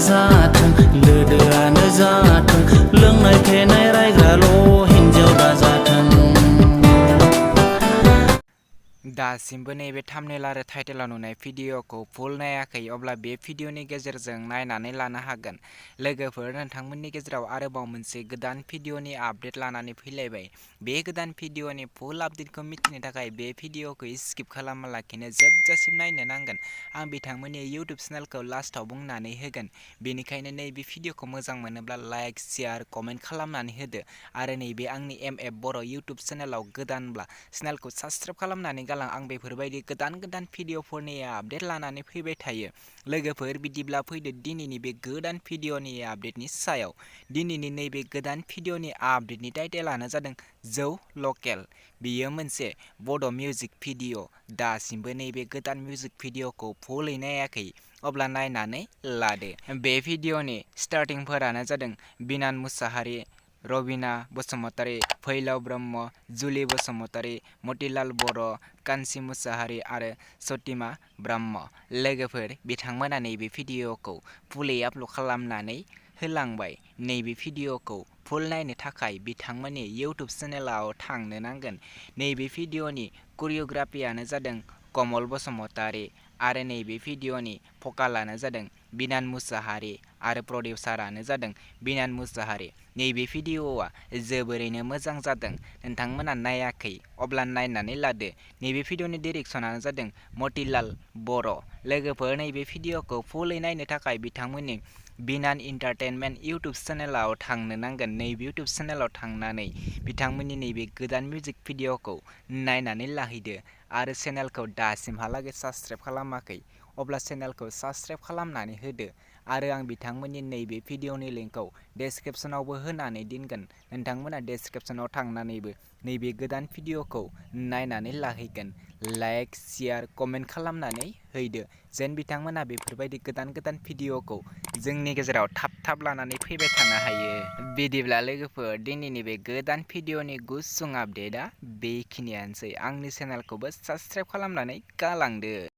जाथों लोदोआनो जाथों लोंनाय फेनाय रायग्राल' हिनजाव दाजाथों। दासिमबो नैबे थाम्बनेल आरो टाइटेलाव नुनाय भिडिअखौ फुल नायाखै अब्ला बे भिडिअनि गेजेरजों नायनानै लानो हागोन। लोगोफोर, नोंथांमोननि गेजेराव आरोबाव मोनसे गोदान भिडिअनि आपडेट लानानै फैलायबाय। बे गोदान भिडिअनि फुल आपडेटखौ मिथिनो थाखाय बे भिडिअखौ स्किप खालामालाखिनो जोबजासिम नायनो नांगोन। आं बिथांमोननि इउटुब चेनेलखौ लास्टाव बुंनानै होगोन। बेनिखायनो नैबे भिडिअखौ मोजां मोनोब्ला लाइक, शेयार, कमेन्ट खालामनानै होदो आरो नैबे आंनि बर' इउटुब चेनेलाव गोदानब्ला चेनेलखौ साबस्क्राइब खालामनानै गालां। आं बेफोरबायदि गोदान भिडिअफोरनि आपडेट लानानै फैबाय थायो। लोगोफोर, बिदिब्ला फैदो दिनैनि बे गोदान भिडिअनि आपडेटनि सायाव। दिनैनि नैबे गोदान भिडिअनि आपडेटनि टाइटेलानो जादों जौ लकेल। बेयो मोनसे बड' मिउजिक भिडिअ। दासिमबो नैबे गोदान मिउजिक भिडिअखौ फुलै नायाखै अब्ला नायनानै लादो। बे भिडिअनि स्टार्टिंफोरानो जादों बिनान मुसाहारि, रबिना बसुमतारी, फैलाव ब्रह्म, जुलि बसुमतारी, मतिलाल बर', कान्सि मुसाहारि आरो सतिमा ब्रह्म। लोगोफोर, बिथांमोना नैबे भिडिअखौ फुलै आपल'ड खालामनानै होलांबाय। नैबे भिडिअखौ फुल नायनो थाखाय बिथांमोननि इउटुब चेनेलाव थांनो नांगोन। नैबे भिडिअनि करिय'ग्राफियानो जादों कमल बसुमतारी आरो नैबे भिडिअनि भकालानो जादों बिनान मुसाहारि आरो प्रडिउसारानो जादों बिनान मुसाहारि। नैबे भिडिअआ जोबोरैनो मोजां जादों। नोंथांमोना नायाखै अब्ला नायनानै लादो। नैबे भिडिअनि डिरेक्सनानो जादों मतिलाल बर'। लोगोफोर, नैबे भिडिअखौ फुलै नायनो थाखाय बिथांमोननि बिनान इन्टारटेनमेन्ट इउटुब चेनेलाव थांनो नांगोन। नैबे इउटुब चेनेलाव थांनानै बिथांमोननि नैबे गोदान मिउजिक भिडिअखौ नायनानै लाहैदो आरो चेनेलखौ दासिमहालागै साबस्क्राइब खालामाखै अब्ला चेनेलखौ साबस्क्राइब खालामनानै होदो आरो आं बिथांमोननि नैबे भिडिअनि लिंकखौ डेसक्रिप्शनावबो होनानै दोनगोन। नोंथांमोना डेसक्रिप्शनाव थांनानैबो नैबे गोदान भिडिअखौ नायनानै लाहैगोन। लाइक, शेयार, कमेन्ट खालामनानै हैदो जेन बिथांमोना बेफोरबायदि गोदान भिडिअखौ जोंनि गेजेराव थाब लानानै फैबाय थानो हायो। बिदिब्ला लोगोफोर, दिनैनि बे गोदान भिडिअनि गुसुं आपडेटआ बेखिनियानोसै। आंनि चेनेलखौबो साबस्क्राइब खालामनानै गालांदो।